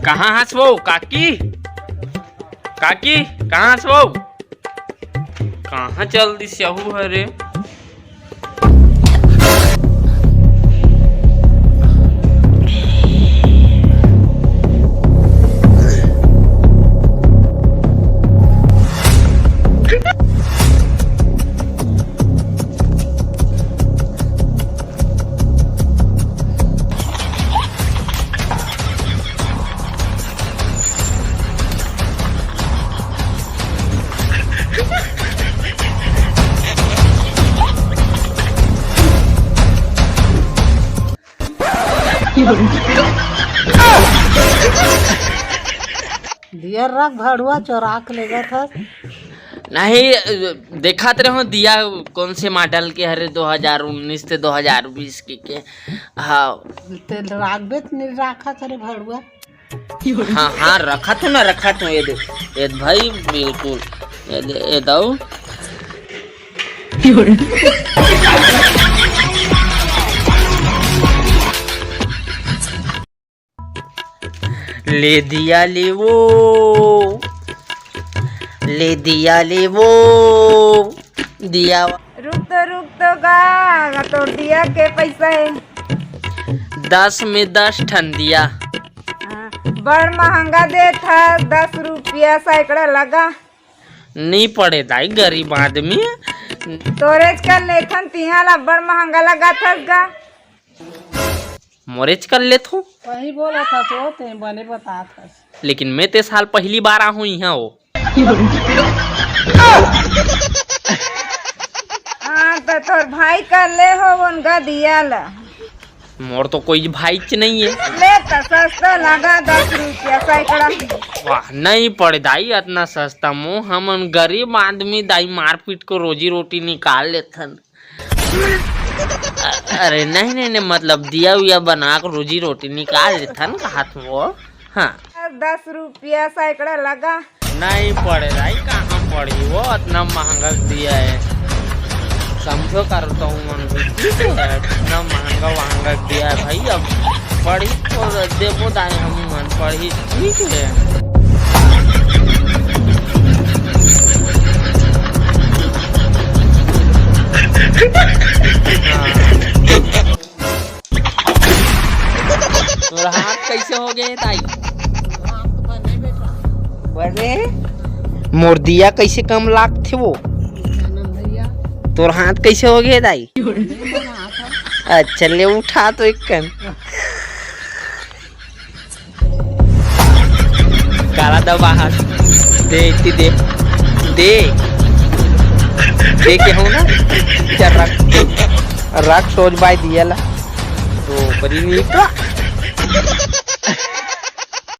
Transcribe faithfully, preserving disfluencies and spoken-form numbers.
कहाँ हस वो काकी? काकी, कहाँ हस वो? कहाँ चल दिस यहू हरे? दिया रख भड़ुआ, चोरा के लेगत हस। नहीं, देखत रहो दिया कौन से मॉडल के हरे, दो हज़ार उन्नीस ते दो हज़ार बीस के, के। हाँ। ते राखबे त नहीं राखत हरे भड़ुआ। हाँ, हाँ, रखत हूँ ना, रखत हूँ। ये दे, ये दे भाई, बिल्कुल। ये दे, ये दऊ। ले दिया ले वो, ले दिया ले वो, दिया। रुक तो, रुक तो गा, तोर दिया के पैसा है? दस में दस ठन दिया। हाँ, बड़ महंगा देत हस, दस रुपया सैकड़ा लगा। नहीं पड़े दाई, गरीब आदमी। तोरेच कर लेथन, तिहा ला बड़ महंगा लगाथस गा। मोरेच कर लेथो। वही बोला था तो ते बने बतात हस। लेकिन मैं ते साल पहली बार आहूँ इहाँ हो। हाँ, तो तोर भाई कर ले हो उनका दिया ला। मोर तो कोई भाईच नहीं है। ले तो सस्ता लगा, दस रुपया सैकड़ा। वाह, नहीं पड़े दाई इतना सस्ता। मो हमन गरीब आदमी दाई, मारपीट को रोजी रोटी निकाल लेथन। अ-, अरे नहीं, नहीं, नहीं, मतलब दिया उया बना के रोजी रोटी निकाल लेथन, कहा था वो। हाँ। दस रुपया सैकड़ा लगा। नहीं पड़े दाई, कहाँ पड़ी वो, इतना महंगा दिया है। समझो कर तो मन भी, ठीक है, इतना महंगा वहंगा दिया है भाई, अब पढ़ी तो देबो दाई हम मन, पढ़ी, ठीक है। तोर हाथ कैसे हो गए ताई? बने। मोर दिया कैसे कम लागथे वो? तोर हाथ कैसे हो गए दाई? अच्छा ले उठा तो एक कन। काला दवा हाथ दे, इतनी दे, दे, दे के हो ना? क्या रख, रख सोच बाय दिया ला। तो परी नहीं तो।